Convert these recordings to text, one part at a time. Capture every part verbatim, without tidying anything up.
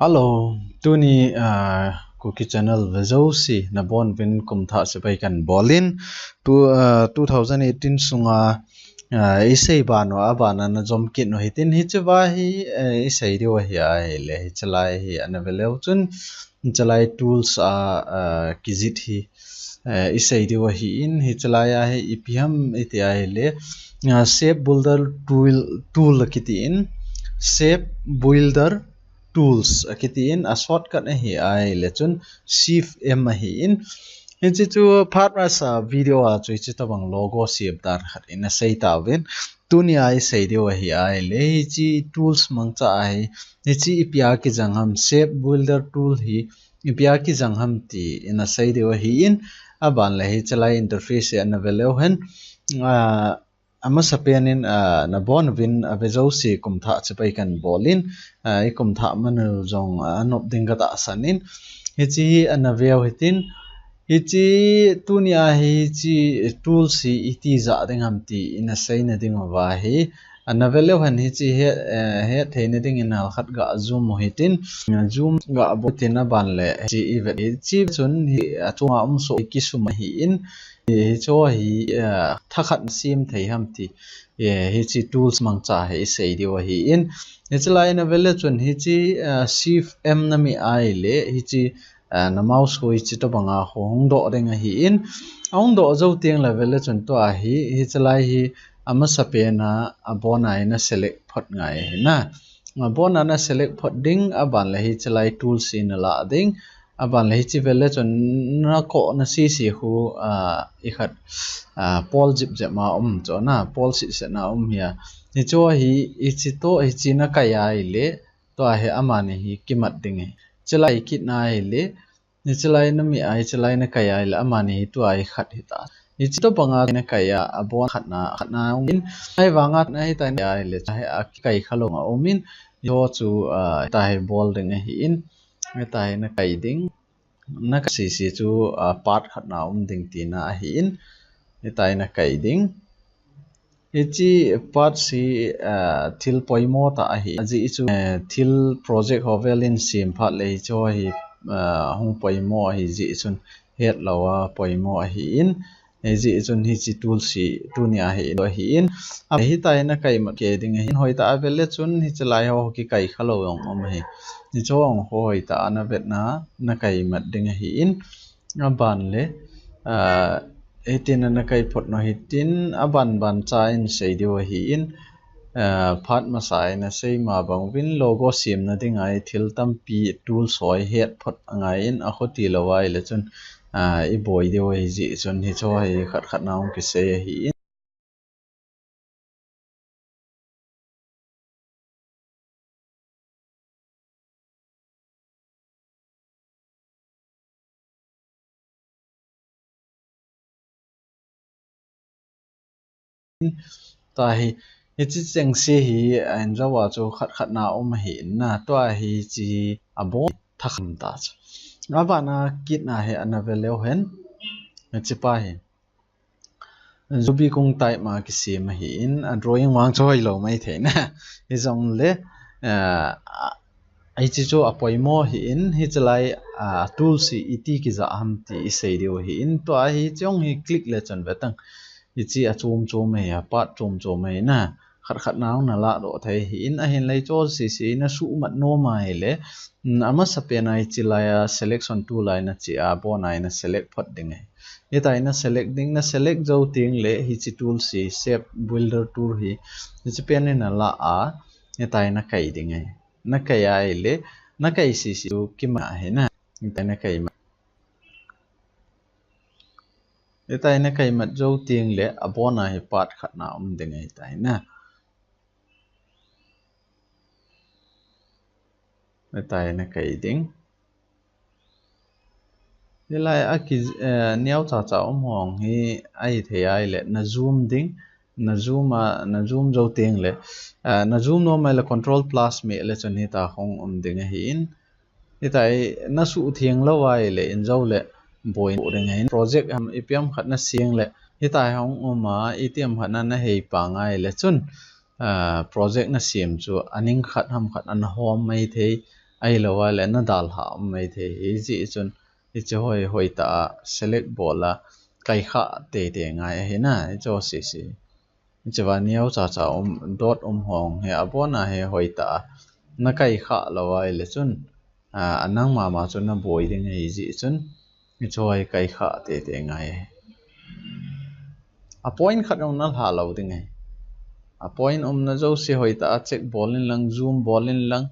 Hello, tuni, ah, Kuki Channel vejouse nabonuvin kumthah chibai kahin bolin. Tu, ah, two thousand eighteen sunga, ah, isei ban u, abana najom kit u hitin hichea hi, eh, isei diu ahi ahile, hichelai hi ana veleu chun, hichelai tools a, ah, kijih hi, eh, isei diu ahin, hichelai a hi ipi ham iti ahile, ah, Shape Builder tool, tool akitin, Shape Builder tools akitin, a shortcut ahi ahile chun Shift M ahin. Hiche chu phat masa video a chu hiche tobang logo sem dan khat ina sei tauvin. Tunia isei diu ahi ahile, hiche tools mangcha ahi, hiche ipia kijang ham, Shape Builder tool hi ipia kijang ham ti ina sei diu ahin, aban le hichelai interface hi ana veleu hen, ah, amasapen in, ah, nabonuvin avejouse kumthah chibai kahin bolin, ah, ikumthah man u jong, ah, anop ding katahsan in, hiche hi ana veu hitin, hiche tunia hi hiche tools hi iti jah ding ham ti ina seina diuva hi, ana veleu hen hiche hi, eh, hetthei na dingin halkhat ga zoom u hitin, zoom ga bol tin aban le hiche ivet hiche chun hi achunga umsoh kisum ahin, hiche hi, eh, thakhat sem thei ham ti, eh, hiche tools mangcha hi isei diu ahin. Hichelai ina vele chun hiche, eh, Shift M nameh ahile, hiche, eh, na mouse khu hiche tobanga khu hung doh ding ahin. Ahung doh jou teng le vele chun tua hi, hichelai hi amasapen a abona ina select phot ngai ahi na. Abona na select phot ding, aban le hichelai tools hi nalah ding, aban le hiche vele chun nakoh na sisi khu, ah, ikhat, ah, pol jep jep ma um chu na, pol sisi na um hi a. Hiche hi, hiche toh, hiche nakai ahile, tua hi amani hi kimat ding ahi. Hichelai kit na ahile, hichelai nameh a, hichelai nakai ahile, amani hi tua hi khat hita. Hiche tobanga nakai a, abon khat na, khat na um in, ahivanga na hitia nakai ahile, hiche hi akikai khalou a um in, hiche chu, ah, hitia hi bol ding ahin, hitia hi nakai ding, nakai sisi chu, ah, part khat na um ding tina ahin, hitia hi nakai ding. Hiche part hi, ah, thil poimo tah ahi. Ajeh chu, eh, thil project ho velin sem phat le hiche hi, ah, hung poimo ahi jeh chun hetlou a poimo ahin. Hijeh chun hiche tools hi tunia hi ahin. Ah, hitia hi nakai mat kei ding ahin. Hoitah a vele chun hichelai ho kikai khalou jong um ahi. Hiche ho hoitah a navet na nakai mat ding ahin. Aban le, ah, hitin nakai phot u hitin, aban ban cha in sei diu ahin, ah, phat masa ina sei ma bang uvin logo semna dinga hi thil tampi tools ho hi het phot angai in, akhuti lou ahile chun, ah, iboi diu ahi jeh chun hiche hi khat khat na hung kisei ahin. Tua hi, hiche chengse hi, ah, in jou a chu khat khat na um ahin na, tua hi hiche abon thakhat ta chu. Abana kit na hi ana veleu hen, hiche pa hi. Ruby kong type ma kisem ahin, a drawing vang chu hoilou maithei na. Hijongle, ah, hiche chu apoimo ahin, hichelai, ah, tools hi iti kijah ham ti isei diu ahin, tua hi hiche hi click le chun ve tang. Hiche achom chom ahi, a part chom chom ahi na. Khat khat na hung nalah doh thei ahin, ahinle hiche sisi nasuhmat nom ahile, mm, amasapen a hichelai a selection tool a ina che a, abona ina select phot ding ahi. Hitia hi naselect ding, naselect jou teng le hiche tools hi, Shape Builder tool hi, hiche pen hi nalah a, hitia hi nakai ding ahi. Nakai ahile, nakai sisi chu kimat ahi na. Hitia hi nakai mat. Hitia hi nakai mat jou teng le, abona hi part khat na um ding ahi, hitia hi na. Hitia hi nakai ding. Hilai a ki, eh, neocha cha um ho hi ahithei ahile, na zoom ding, na zoom a, na zoom jou teng le, eh, na zoom nom ahile control plus meh le chun hitia hung um ding ahin. Hitia hi nasuhtheng lou ahile, in jou le boi ding ahin. Project ham ipi ham khat nasem le, hitia hi hung um a, iti ham khat na, nahei pang ahile chun, ah, project nasem chu aning khat ham khat ana hom maithei, Ahilou a le nadalha um mai thei. Hijeh chun hiche hoi, hoitah a select bol a kaikhah teitei ngai ahi na. Hiche ho sese. Hiche va neo chacha um, dot um ho hi abon a hi hoitah a nakaikha lou a ahile chun, a, anang mama chu naboi ding ahi jeh chun, hiche ho hi kaikhah teitei ngai ahi. A point khat jong nalha lou ding ahi. A point umna jouse hoitah a check bol in lang, zoom bol in lang,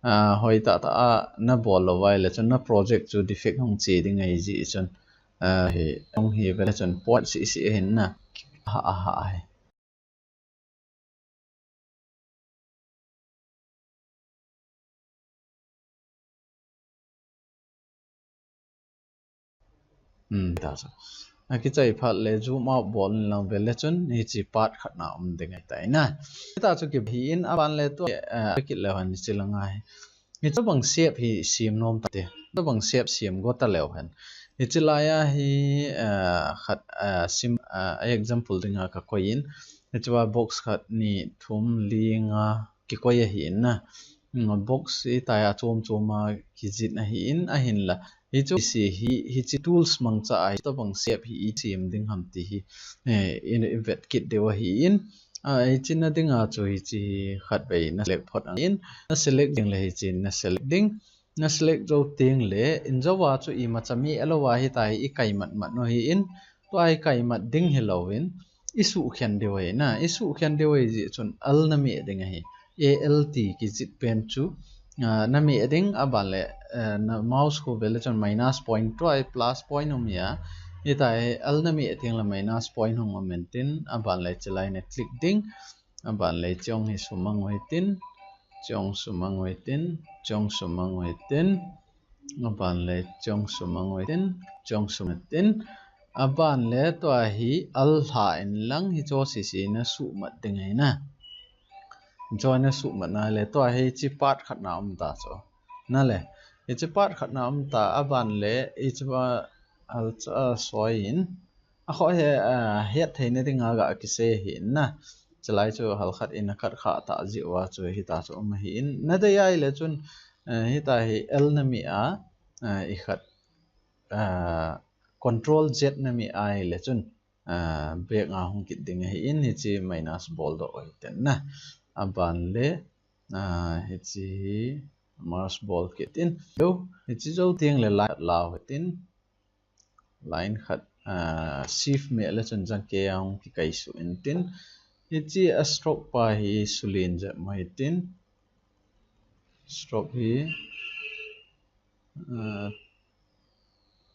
a, hoitah tah a nabol lou a ahile chun na project chu defect hung che ding ahi jeh chun, a, hi, hung hi vele chun point sese ahin na. Ha, ha, ha, hi. Hmm, ta chu. Akichai phat le zoom out bol in lang vele chun hiche part khat na um ding ahitai na. Hita chu kibe hin aban le tua, eh, kit leu hen hiche lang ahi. Hitobang shape hi sem nom tate. Hitobang shape sem go taleu hen. Hiche lai a hi, eh, khat, eh, sim, eh, example dinga kakoi in. Hiche va box khat, ni, thum, li, nga kikoi ahi in na. Hmm, box hitia chom chom a kijih ahi in, ahinla. Hichu sese hi, hiche tools mangcha a hitobang shape hi isem ding ham ti hi, eh, i, ivet kit diu ahi in. A, hiche na dinga chu hiche hi khatvei naselect phot angin, naselect ding le hiche naselect ding, naselect jou teng le, in jou a chu imacha meh lou a hitia hi ikai mat mat u ahi in, tua ikai mat ding hilou in, isuhkhen diu ahi na, isuhkhen diu ahi jeh chun Alt nameh ding ahi, A L T kijih pen chu, a, nameh ding, aban le, eh, na mouse khu vele chun minus point tua hi plus point um ahi a, hitia hi Alt nameh teng le minus point hung um intin, aban le hiche lai na click ding, aban le hiche jong hi sumang u hitin, hiche jong sumang u hitin, hiche jong sumang u hitin, aban le hiche jong sumang u hitin, hiche jong sumang u hitin, aban le tua hi Alt lha in lang hiche ho sese nasuhmat ding ahi na. Hiche ho nasuhmat na le tua hi hiche part khat na um ta chu. Na le, hiche part khat na um ta, aban le hiche va Alt a soi in, akhoh hi, a, hetthei na dinga ga kisei ahi in na. Hiche lai chu halkhat in akat kha ta jeh uva chu hita chu um ahi in. Nadei a ahile chun, eh, hitia hi Alt nameh a, eh, ikhat, eh, control Z nameh a ahile chun, eh, back a hung kit ding ahi in, hiche minus bol doh u hitin na. Aban le, eh, hiche hi minus bol kit in. Hiche jou teng le line lau hitin. Line khat, ah, shift meh le chun jang kei a hung kikai suh intin. Hiche a stroke pa hi sulen jep mo hitin. Stroke hi, ah,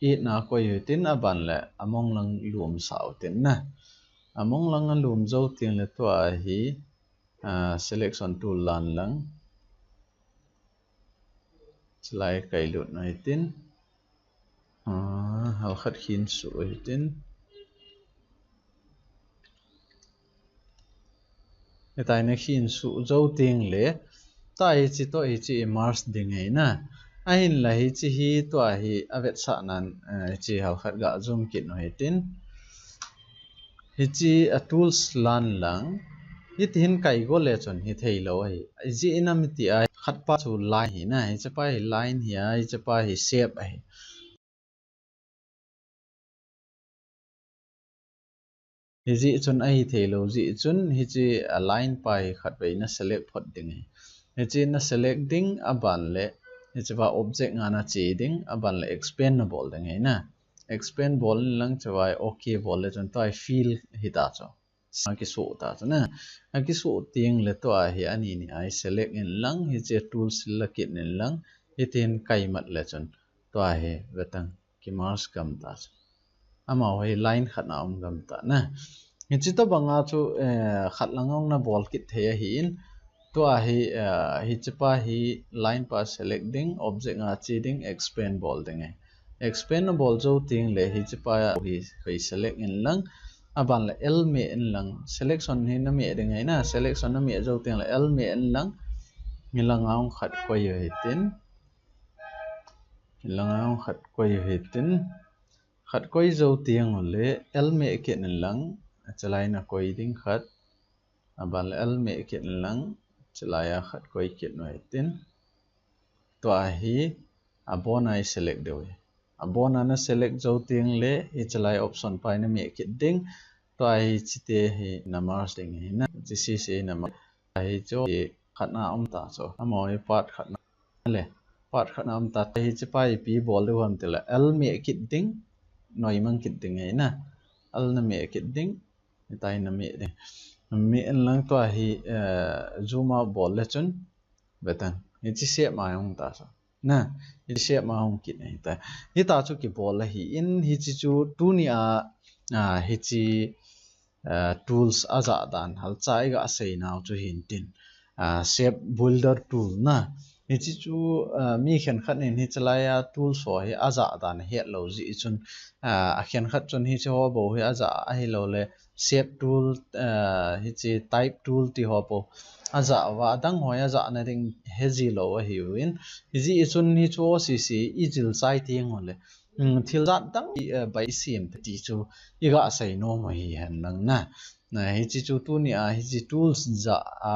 eight na koi u hitin, aban le among lang lum sah u hitin na. Among lang alum jou teng le tua hi, ah, selection tool lan lang. Hiche lai kai lut u hitin. Ah, halkhat khin suh u hitin. Hitia nakhin suh jou teng le, tua hiche toh hiche i merge ding ahi na. Ahinla hiche hi tua hi avetsah nan, eh, hiche halkhat ga zoom kit u hitin. Hiche a tools lan lang, hiti hin kai go le chun hithei lou ahi. Ijeh inem iti a, khat pa chu line ahi na, hiche pa hi line ahi a, hiche pa hi shape ahi. Hijeh chun ahithei lou jeh chun hiche a line pa hi khatvei naselect phot ding ahi. Hiche naselect ding, aban le hiche va object nga nache ding, aban le expand nabol ding ahi na. Expand bol in lang hiche va OK bol le chun tua hi fill hita chu. Akisoh ta chu na. Akisoh teng le tua hi ani ni a hi select in lang, hiche tools la kit in lang, hitin kai mat le chun tua hi vetan ki merge gam ta chu. Amaho hi line khat na um gam ta na. Hiche tobang a chu, eh, khat lang jong nabol kit thei ahi in, tua hi, eh, hiche pa hi line pa select ding, object nga che ding, expand bol ding ahi. Expand nabol jou teng le hiche pa hi, hi select in lang, aban le L meh in lang, selection hi nameh ding ahi na, selection nameh jou teng le L meh in lang, hilang a jong khat koi u hitin, hilang a jong khat koi u hitin, khat koi jou teng u le L meh kit in lang, hiche lai nakoi ding khat, aban le L meh kit in lang, hiche lai a khat koi kit u hitin. Tua hi abona i select diu ahi. Abona na select jou teng le hichelai option pa hi na meh kit ding. Tua hi hiche te hi na merge ding ahi na. Hiche sese hi na merge. Hichu khatna um ta chu. Amaho hi part khatna le. Part khatna um ta. Hiche pa hi ipi bol diu ham tile. L meh kit ding. Noimang kit ding ahi na. L na meh kit ding. Hitia hi na meh ding. Meh in lang tua hi, eh, zoom out bol le chun. Ve tan. Hiche shape ma hung ta chu. Na, hiche shape ma hung kit ahi ta. Hita chu kibol ahi in hiche chu tuni a, ah, hiche, ah, tools ajah dan halcha i ga sei nau chu hin tin. Ah, shape builder tool na. Hiche chu, ah, mi khenkhat in hichelai a tools ho hi ajah dan ahet lou jeh chun, ah, akhenkhat chun hiche ho bou hi ajah ahilou le shape tool, ah, hiche type tool ti ho bou ajah uva, adang ho hi ajah na ding he ji lou ahiu in. Hijeh chun hichu ho sese i jil chai teng u le, um, thil jat dang i, eh, bai sem thei ti chu i ga sei nom u ahi hen lang na. Na, hiche chu tuni a, hiche tools jah a,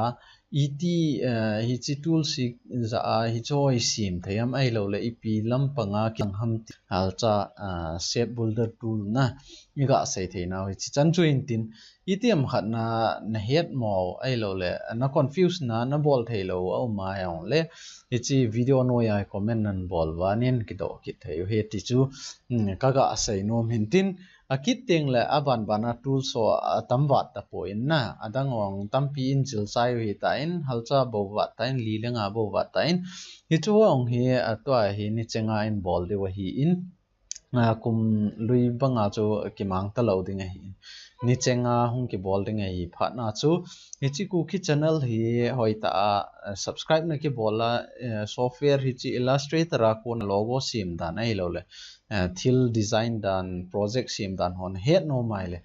iti, eh, hiche tools hi jah a, hichu ho i sem thei ham ahilou le, ipi lampang a kilang ham ti halcha, ah, shape builder tool na, i ga sei thei nau hiche chan chu hin tin, itiham khat na, na het mo ahilou le, na confuse na, na bol thei lou a um a hung le, hiche video noiya comment nan bol uva nin kidoh kit thei u ahi ti chu, um, ka ga sei nom hin tin, akit teng le aban ban a tools ho atam vat tapon na, adang ho tampi in jil chai u ahi tan, halcha bou vat tan, li le nga bou vat tan, hichu ho hi, ah, tua hi nicheng a in bol diu ahi in, ah, kum lui bang a chu kimang talou ding ahi. Nicheng a hung kibol ding ahi phat na chu. Hiche Kuki channel hi hoitah a, eh, subscribe na kibol a, eh, software hiche Illustrator a kon logo sem dan ahilou le, eh, thil design dan, project sem dan ho na het nom a ahile,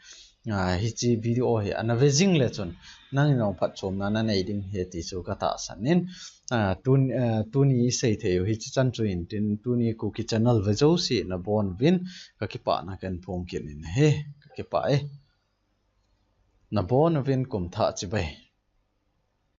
ah, hiche video hi ana ve jing le chun, nangin jong phatchomna na nei ding ahi ti chu ka tahsan in, ah, tun-, ah, tuni i sei thei u hiche chan chu hin tin, tuni Kuki channel ve jouse nabon uvin ka kipana kahin phong kit in ahi, ka kipah e. Nabon uvin kum thah chibai.